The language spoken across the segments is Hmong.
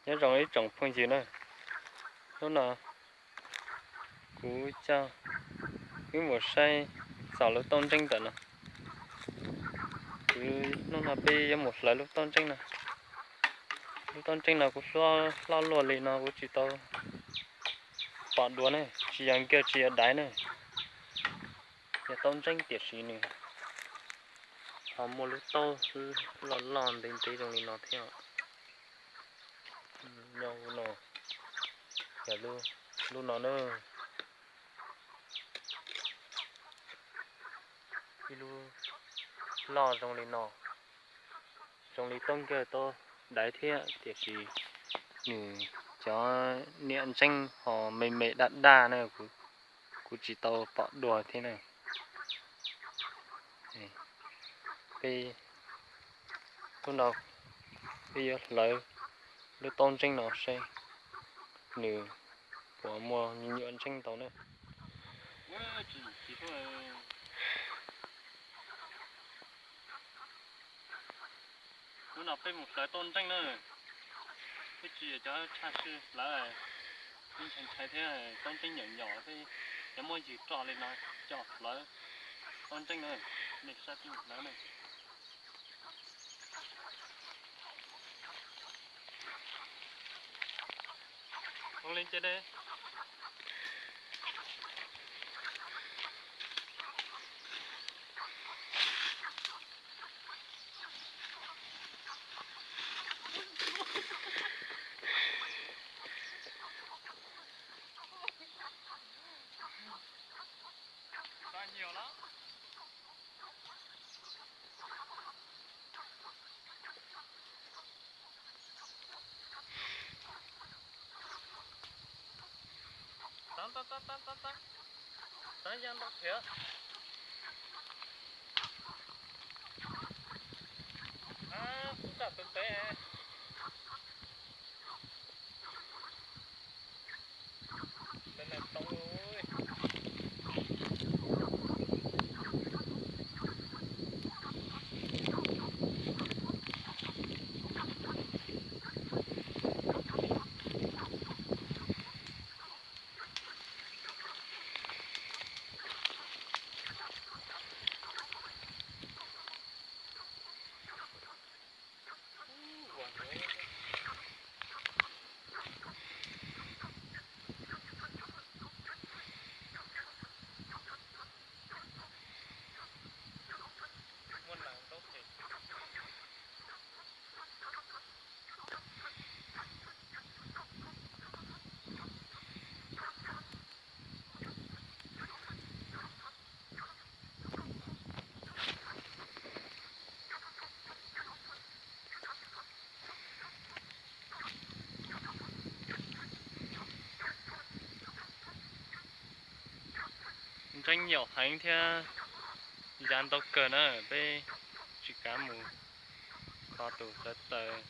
Nyob zoo ib tsoom phooj ywg na, hnub no kuv coj wb mus saib txog lub tauj ntseeb ntawm no. Kuv, hnub no peb yuav mus hlawv lub tauj ntseeb no. Lub tauj ntseeb no kuv hlob luaj li no kuv tsis tau pom dua ne, tsis yog nkawj tsis yog daiv ne. Yog tauj ntseeb tiam sis nws ho muaj lub taub loj loj ntev ntev zoo li no thiab. Nyob hauv no, yog lub no na, ib lub loj zoo li no, zoo li taub nkawj taub daiv thiab tiam sis nws cov niam ntseeb ho me me daj daj na, kuv tsis tau pom dua thiab na. Peb, hnub no peb yuav hlawv lub tauj ntseeb no seb nws puas muaj me nyuam ntseeb ntau na. Hnub no peb mus hlawv tauj ntseeb na, peb tsis yog cov tshaj sij hlawv, ib ntshai ntshai thiab tauj ntseeb nyom nyom, peb cov muab ywg roj li no coj hlawv tauj ntseeb na, nej saib peb mus hlawv na. Ua li ces de. Tab tab tab tab tab, tab ya ntau thiab. Kuv txaj tus pem. Ntseeb yaum heev thiab ya ntau kawg na, peb tsis kav mus kho tus hlawv taws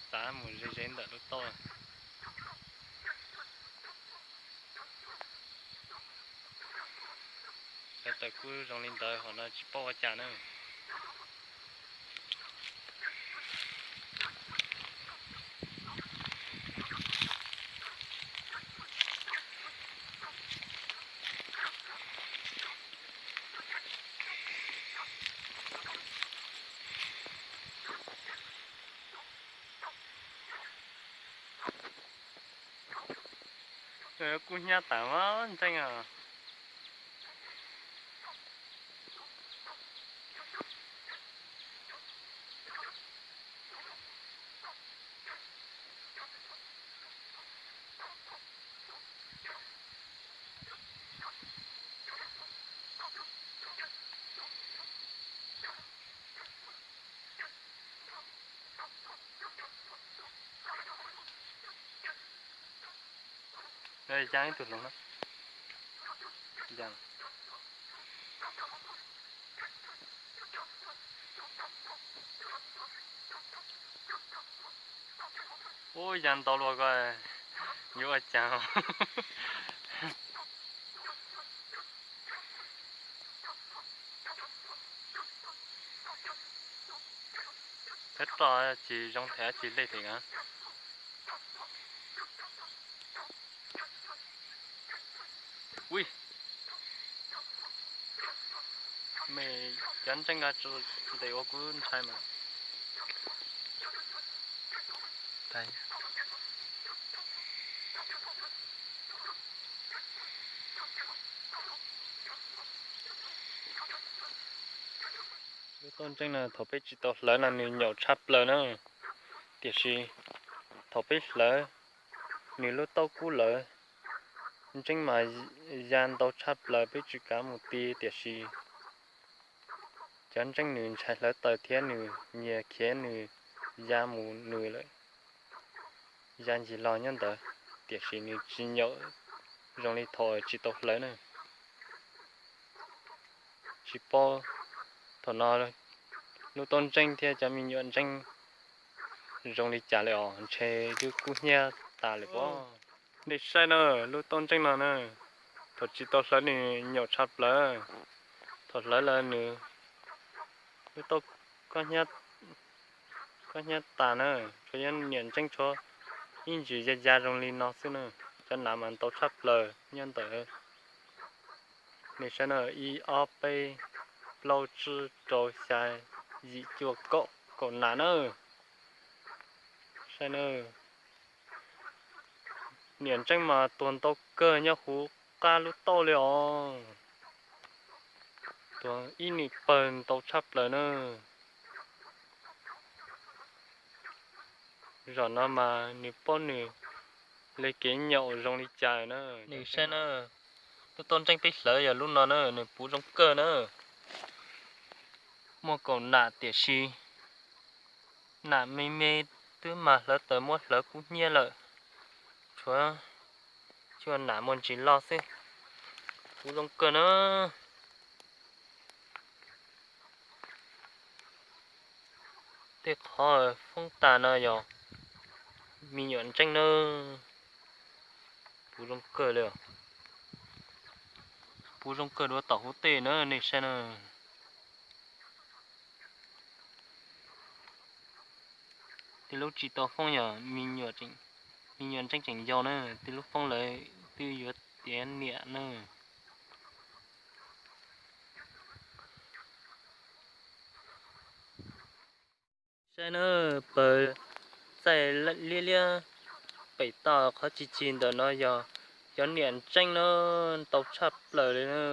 txav mus ze ze ntawm lub tauj. Hlawv taws kuj zoo li ntawd, hom no tsis paub ua cas na. Kuj hnyiab tas mas ntseeb os. Yaa ib tug hloov na. Yaa. Ub, yaa ntau luaj ko, yuav ua cas? Peb roj tsis zoo them tsis lej them na. Ui, me cov ntseeb ko ntes ua kuv ntshai mas. Lub toj ntseeb no thaum peb tsis tau hlawv no nws nyaum tshaj plaws na. Tiam sis thaum peb hlawv nws lub taub kub lawm, ntseeb mas ya ntau tshaj plaws peb tsis kav mus ti. Tiam sis cov ntseeb nws ntshai hlawv taws thiab nws nyias khiav nws ya mus nws lawm, ya ncig los nyob ntawd, tiam sis nws tsis nyaum zoo li thaum tsis tau hlawv na. Tsis paub thaum no lub toj ntseeb thiab cov me nyuam ntseeb zoo li cas li os, ntshe twb kub hnyiab tas lawm pob. Nej saib na, lub toj ntseeb no na, thaum tsis tau hlawv nws nyaum tshaj plaws, thaum hlawv lawm nws lub toj kob hnyiab tas na, tsuas yog niam ntseeb tshuav ib ntsis ya ya zoo li no xwb na. Cov nas mas ntau tshaj plaws nyob ntawd. Nej saib na, ib ob peb plaub tsib rau xya yim cuaj kaum, kaum nas na. Saib na, niam ntseeb mas tuag ntau kawg nyob huv qab lub toj li os. Tuag ib nws pawg ntau tshaj plaws na. Zaum no mas nws paub nws li kev nyaum zoo li cas na. Nws saib na, lub toj ntseeb peb hlawv yog lub no na, nws puv zoo kawg na. Muaj kaum nam tiam sis nam me me twb mas hlawv taws muab hlawv kub hnyiab lawm, tshuav cuaj nam muaj ntsis loj xwb. Puv zoo kawg na. Tej qhov foob tas no yog me nyuam ntseeb na. Puv zoo kawg li, puv zoo kawg dua tom huv tej na nej saib na. Tej lub tsis tau foob yog me nyuam ntseeb tseem yau na, tej lub foob lawm twb yuav tiav niam na. Saib na, pawg txaij liab liab pem toj qhov cig cig ntawm no yog cov niam ntseeb na, ntau tshaj plaws li na.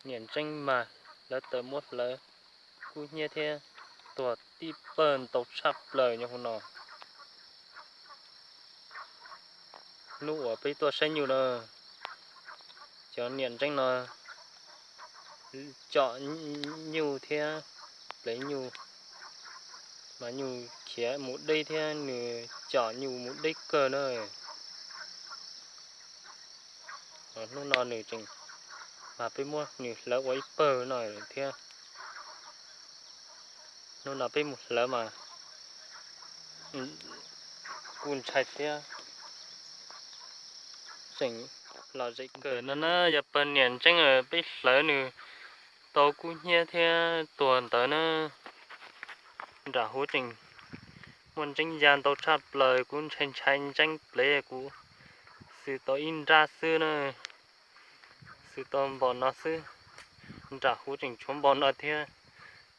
Niam ntseeb mas hlawv taws muab hlawv kub hnyiab thiab tuag tib pawg ntau tshaj plaws nyob hauv no. Hnub uas peb tuaj saib nyuj na, cov niam ntseeb no com nyuj thiab plev nyuj, mas nyuj khiav mus deb thiab nws com nyuj mus deb kawg na. Hnub no nws tseem, mas peb muab nws hlawv ua ib pawg no thiab. Hnub no peb mus hlawv mas kuj ntshai thiab, tseem lom zem kawg no na. Yog pawg niam ntseeb peb hlawv nws tau kub hnyiab thiab tuag ntawd na. Nram huv tseem muaj ntseeb ya ntau tshaj plaws, kuv ntshai ntshai ntseeb plev kuv xwb tau ib nrab xwb na, xwb tau npaum no xwb. Nram huv tseem tshuav npaum no thiab,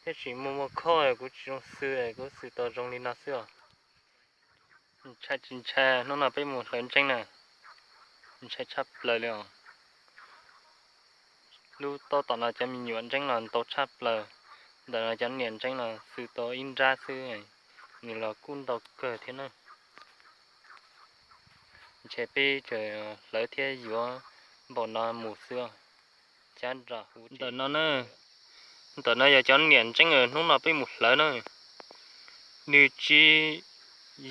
thiab tseem muaj muaj khob, kuv tsis zoo xwb, kuv xwb tau zoo li no xwb os. Ntshai tsis ntshai, hnub no peb mus hlawv ntseeb na, ntshai tshaj plaws li os. Lub taub tom no cov me nyuam ntseeb los ntau tshaj plaws, ntawm no cov niam ntseeb los xwb tau ib nrab xwb, nws los kuj ntau kawg thiab na. Ntshe peb tseem hlawv thiab yuav npaum no mus xwb. Cab nram huv ntawm no na, ntawm no yog cov niam ntseeb hnub no peb mus hlawv na. Nws tsis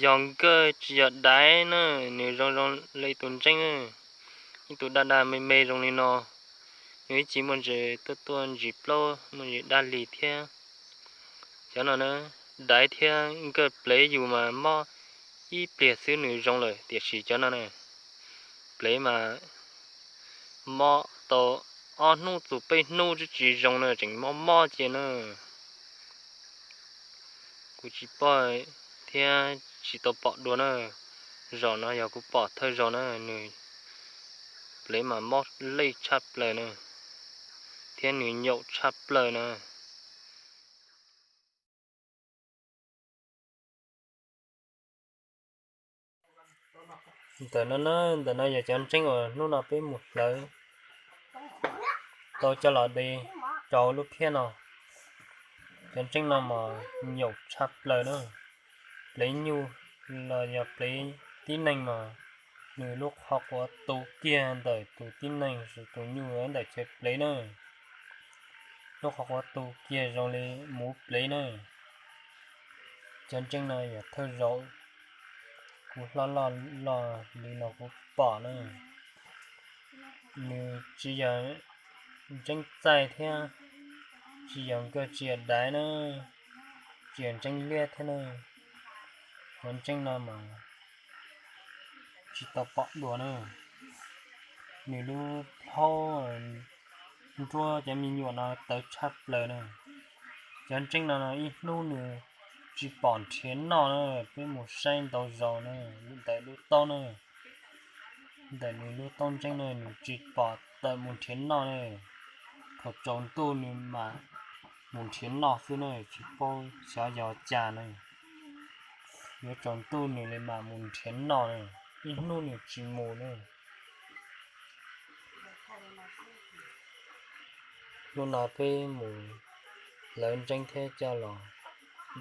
yog nkawj tsis yog daiv na, nws zoo zoo li tus ntseeb, ib tug daj daj me me zoo li no. Nws ib ce muaj ntsis tuaj tuaj ntsis plaub, muaj ntsis daj li thiab. Cov no na, daiv thiab nkawj plev yus mas mob ib pliag xwb nws zoo lawm, tiam sis cov no na, plev mas mob tau ob hnub txug peb hnub tsis tsis zoo na, tseem mob mob cia na. Kuv tsis paub thiab tsis tau pom dua na. Zaum no yog kuv pom thawj zaug na, nws plev mas mob lej tshaj plaws na, thiab nws nyaum tshaj plaws na. Ntawm no, ntawm no yog cov ntseeb uas hnub no peb mus hlawv tau coj los de rau lub phiab no. Cov ntseeb no mas nyaum tshaj plaws na. Plev nyuj los yog plev tib neeg mas nws lub qhov quav tu kiag ntawm tus tib neeg, tus nyuj ntawm chaw plev na. Lub qhov quav tu kiag zoo li muv plev na. Cov ntseeb no yog thawj zaug kuv hlob loj loj li no kuv pom na. Nws tsis yog ntseeb txaij thiab, tsis yog nkawj, tsis yog daiv na, tsis yog ntseeb liab thiab na. Cov ntseeb no mas tsis tau pom dua na. Nws lub plhaub nruab cov me nyuam no tawv tshaj plaws na. Cov ntseeb no ib hnub nws tsis pom nrhiav noj na, peb mus saib ntau zaus na, ntawm lub taub na, ntawm nws lub taub ntseeb na nws tsis pom tawm mus nrhiav noj na. Thaum tsaus ntuj nws mam mus nrhiav noj xwb na, tsis paub xyov yog cas na. Yuav tsaus ntuj nws li mam mus nrhiav noj na, ib hnub nws tsis mus na. Hnub no peb mus hlawv ntseeb thiab coj los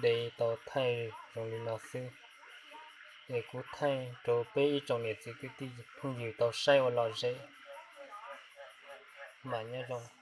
de tau thaij zoo li no xwb. Es kuv thaij rau peb ib tsoom niam txiv kwv tij phooj ywg tau saib ua lom zem. Mam nyob zoo.